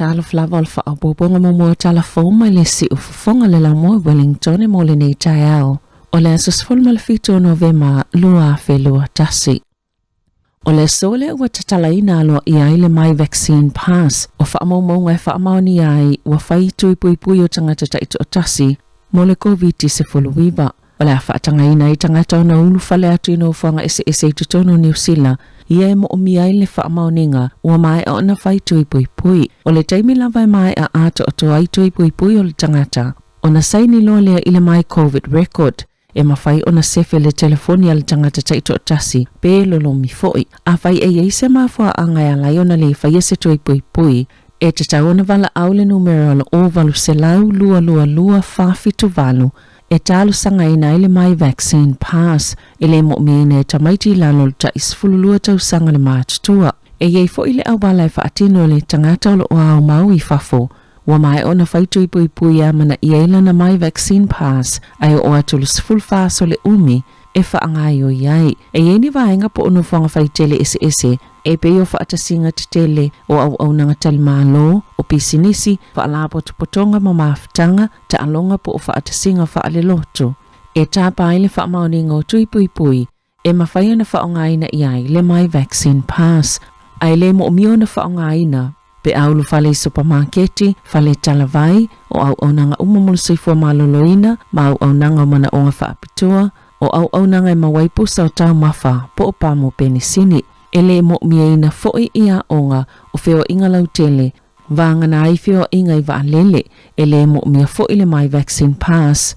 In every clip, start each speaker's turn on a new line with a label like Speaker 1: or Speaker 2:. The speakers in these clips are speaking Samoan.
Speaker 1: Talofa lava o le faaopoopoga muamua o tala fou mai le Siufofoga le Laumua i Wellington mo lenei taeao o le aso 17 o Novema 2021. O le aso lea ua tatalaina aloaia ai le My Vaccine Pass o faamaumauga e faamaonia ai ua fai tui puipui o tagata taitoatasi mo le Koviti-19. O le a faatagaina ai tagata ona ulufale atu i nofoaga eseese i totonu o Niu Sila, ia e moomia ai le faamaoniga ua maea ona fai tui puipui. O le taimi lava e maea atoatoa ai tui puipui o le tagata, ona saini loa lea i le My Covid Record, e mafai ona sefe le telefoni a le tagata taitoatasi pe lolomi foi. Afai e i ai se mafuaaga e ala ai ona le faia se tui puipui, e tatau ona valaau le numera o le 0800 222 478 e talosagaina ai le My Vaccine Pass e le moomia e tamaiti i lalo o le tai 12 tausaga le matutua. E i ai foi le auala e faatino e le tagata o lo o aumau i fafo ua maea ona fai tui puipui e amanaia ai lana My Vaccine Pass ae oo atu i le 14 aso le umi e faagaoioi ai. E i ai ni vaega po o nofoaga faitele eseese e pei o faatasiga tetele o auaunaga talimalo, o pisinisi, faalapotopotoga ma mafutaga, taaloga po o faatasiga faalelotu. E tapa ai le faamaoniga o tui puipui e mafai ona faaaogaina i ai le My Vaccine Pass, ae le moomia ona faaaogaina pe a ulufale i supamaketi, fale talavai, o auaunaga uma mo le soifua maloloina ma auaunaga o manaoga faapitoa, o auaunaga e maua ai pusa o taumafa po o pamu penisini. E le moomiaina foi i aoga o feoaiga lautele, vagana ai feoaiga i vaalele, e le moomia foi le My Vaccine Pass.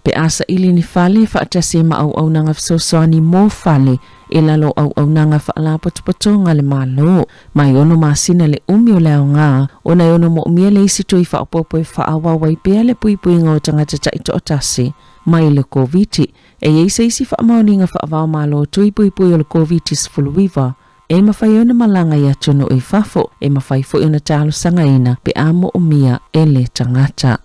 Speaker 1: Pe a saili ni fale faatasi ai ma auaunaga fesoasoani mo fale i lalo o auaunaga faalapotopotoga a le Malo. Mai ono masina le umi o le aoga ona e ono moomia le isi tui faaopoopo e faaauau ai pea le puipuiga o tagata taitoatasi mai le Koviti. E i ai se isi faamaoniga faava-o-Malo tui puipui o le Koviti-19 e mafai ona malaga i atunuu i fafo, e mafai foi ona talosagaina pe a moomia e le tagata.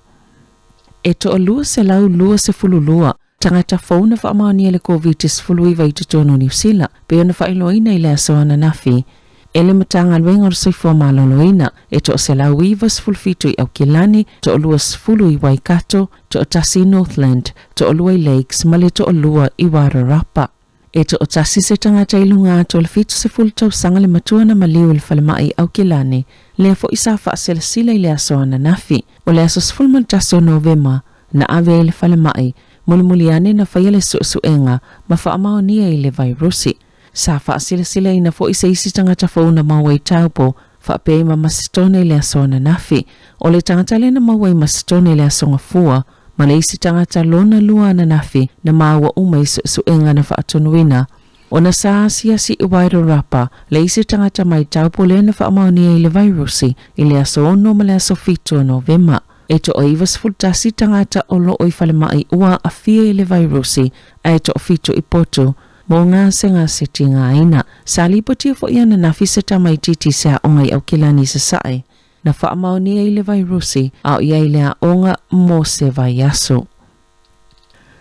Speaker 1: E 222 tagata fou na faamaonia le Koviti-19 i totonu o Niu Sila, pei ona faailoaina i le aso ananafi e le Matagaluega o le Soifua Maloloina. E 197 i Aukilani, 20 i Waikato, 1 i Northland, 2 i Lakes ma le 2 i Wairarapa. E toatasi se tagata i luga atu o le 70 tausaga le matua na maliu i le falemai i Aukilani, lea foi sa faaselasila i le aso ananafi. O le aso 11 o Novema na ave ai i le falemai, mulimuli ane na faia le suesuega ma faamaonia i le vairusi. Sa faasilasilaina foi se isi tagata fou na maua i Taupo, faapea i ma Masitone i le aso ananafi. O le tagata lea na maua i Masitone i le aso Gafua, ma le isi tagata lona lua ananafi na maua uma i suesuega na faatonuina. Ona sa asiasi i Wairarapa le isi tagata mai Taupo lea na faamaonia i le vairusi i le aso 6 ma le aso 7 o Novema. E toa-91 tagata o loo i falemai ua aafia i le vairusi, ae toafitu i potu mo gasegase tigaina. Sa lipotia foi ananafi se tamaitiiti se aoga i Aukilani i Sasae na faamaonia i le vairusi a o i ai le aoga mo se vaiaso.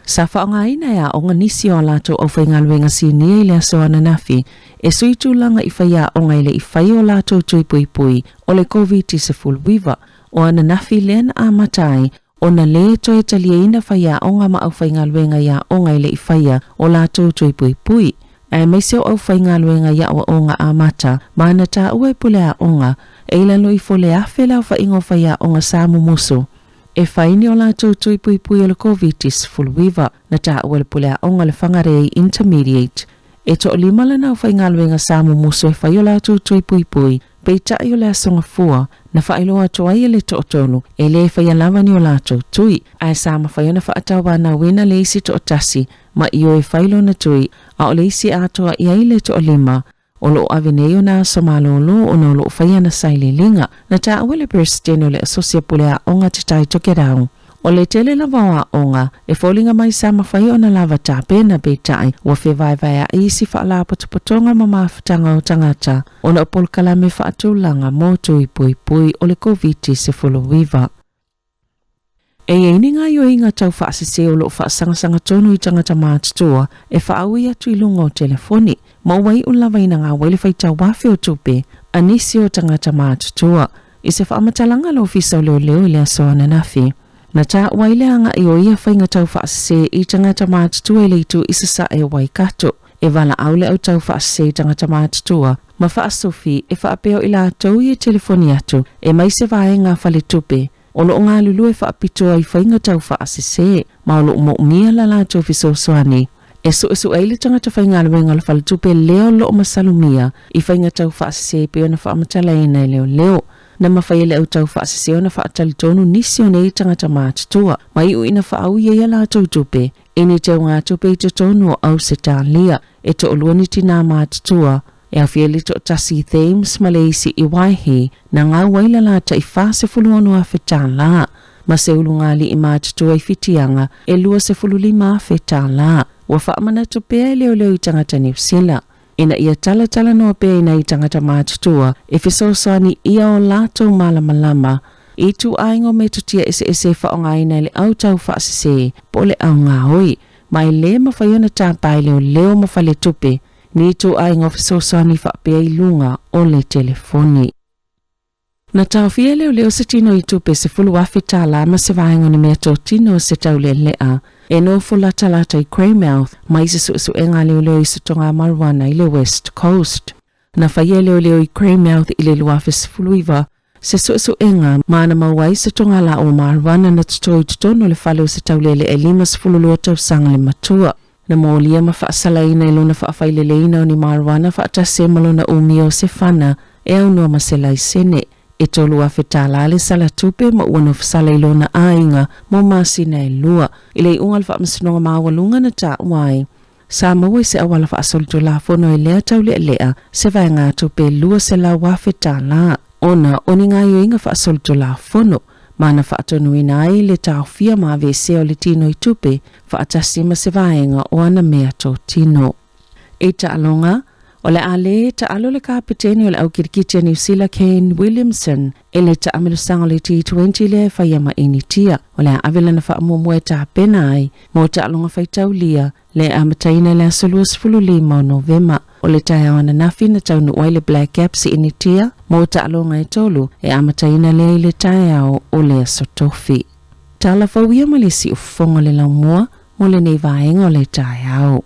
Speaker 1: Sa faaaogaina e aoga nisi o a latou aufaigaluega sinia i le aso ananafi e sui tulaga i faiaoga e le i fai o latou tui puipui o le Koviti-19. O ananafi lea na amata ai ona lē toe taliaina faiaoga ma aufaigaluega i aoga e le i faia o latou tui puipui, aemaise o aufaigaluega i aoaoga amata ma na taua e pule aoga e i lalo ifo le 1,000 le aofaiga o faiaoga sa mumusu e fai ni o latou tui puipui o le Koviti-19. Na taua e le pule aoga o le Whangarei Intermediate e toalima lana aufaigaluega sa mumusu e fai o latou tui puipui. Peitai o le aso Gafua, na faailoa atu ai e le toatolu, e lē faia lava ni o latou tui, ae sa mafai ona faatauanauina le isi toatasi ma ioe fai lona tui, a o le isi atoa i ai le toalima, o lo o ave nei ona aso malōlō ona o lo o fai ana sailiiliga. Na taua le Peresetene o le Asosi a Pule Aoga Te Tai Tokerau, O le tele lava o aoga, e foliga mai sa mafai ona lava tapena peitai ua fevaevaeaʻi isi faalapotopotoga ma mafutaga o tagata ona o polokalame faatulaga mo tui puipui o le Koviti-19. E i ai ni gaoioiga tau faasese o lo o faasagasagā tonu i tagata matutua e faaui atu i luga o telefoni, ma ua iu lava ina gawai le faitau afe o tupe a nisi o tagata matutua. I se faamatalaga a le Ofisa o Leoleo i le aso ananafi, na taua ai le agai o ia faiga taufaasese i tagata matutua i le itu i sasae o Waikato. E valaau le au taufaasese i tagata matutua ma faasufi e faapea o i latou ia e telefoni atu e mai se vaega a faletupe o lo o galulue faapitoa i faiga taufaasese ma o lo o moomia la latou fesoasoani e suesue ai le tagata faigaluega o le faletupe lea o lo o masalomia i faiga taufaasese e pei ona faamatalaina e leoleo. Na mafai e le au taufaasese ona faatalitonu nisi o nei tagata matutua ma iu ina faaui ai a latou tupe i ni teugatupe i totonu o Ausetalia. E toalua ni tinā matutua, e aofia ai le toatasi i Thames ma le isi i Waihi, na gau ai le la tai $46,000 tālā, ma se ulugalii matutua i Whitianga e $25,000 tālā. Ua faamanatu pea e leoleo i tagata Niu Sila, ina ia talatalanoa pea i nai tagata matutua e fesoasoani ia o latou malamalama i ituaiga o metotia eseese e faaaogaina e le au taufaasese po o le au gaoi, ma e le mafai ona tapa e leoleo ma faletupe ni ituaiga o fesoasoani faapea i luga o le telefoni. Na taofia e leoleo se tino i tupe $10,000 ma se vaega o ni meatotino o se taulealea e nofo latalata i Greymouth mai se suesuega a leoleo i se toga marijuana i le West Coast. Na faia e leoleo i Greymouth i le 2019 se suesuega ma na maua ai se toga laau o marijuana na toto i totonu o le fale o se taulealea e 52 tausaga le matua. Na molia ma faasalaina i lona faafaileleina o ni marijuana faatasi ai ma lona umia o se fana e aunoa ma se laisene. E $3,000 le sala tupe ma ua nofosala i lona aiga mo masina e lua. I le iuga o le Faamasinoga Maualuga na taua ai, sa maua i se auala faasolitulafono e lea taulealea se vaegatupe e $200,000 ona o ni gaoioiga faasolitulafono ma na faatonuina ai le taofia ma aveesea o le tino i tupe faatasi ma se vaega o ana meatotino. I taaloga, o le a le taalo le kapeteni o le au kirikiti a Niu Sila Kane Williamson i le taamilosaga o le T20 lea e faia ma Initia. O le a ave lana faamuamua e tapena ai mo taaloga faitaulia lea e amataina i le aso 25 o Novema. O le taeao ananafi na taunuu ai le Black Caps i Initia mo taaloga e tolu e amataina lea i le taeao o le aso Tofi. Tala fou ia ma le siufofoga o le laumua mo lenei vaega o le taeao.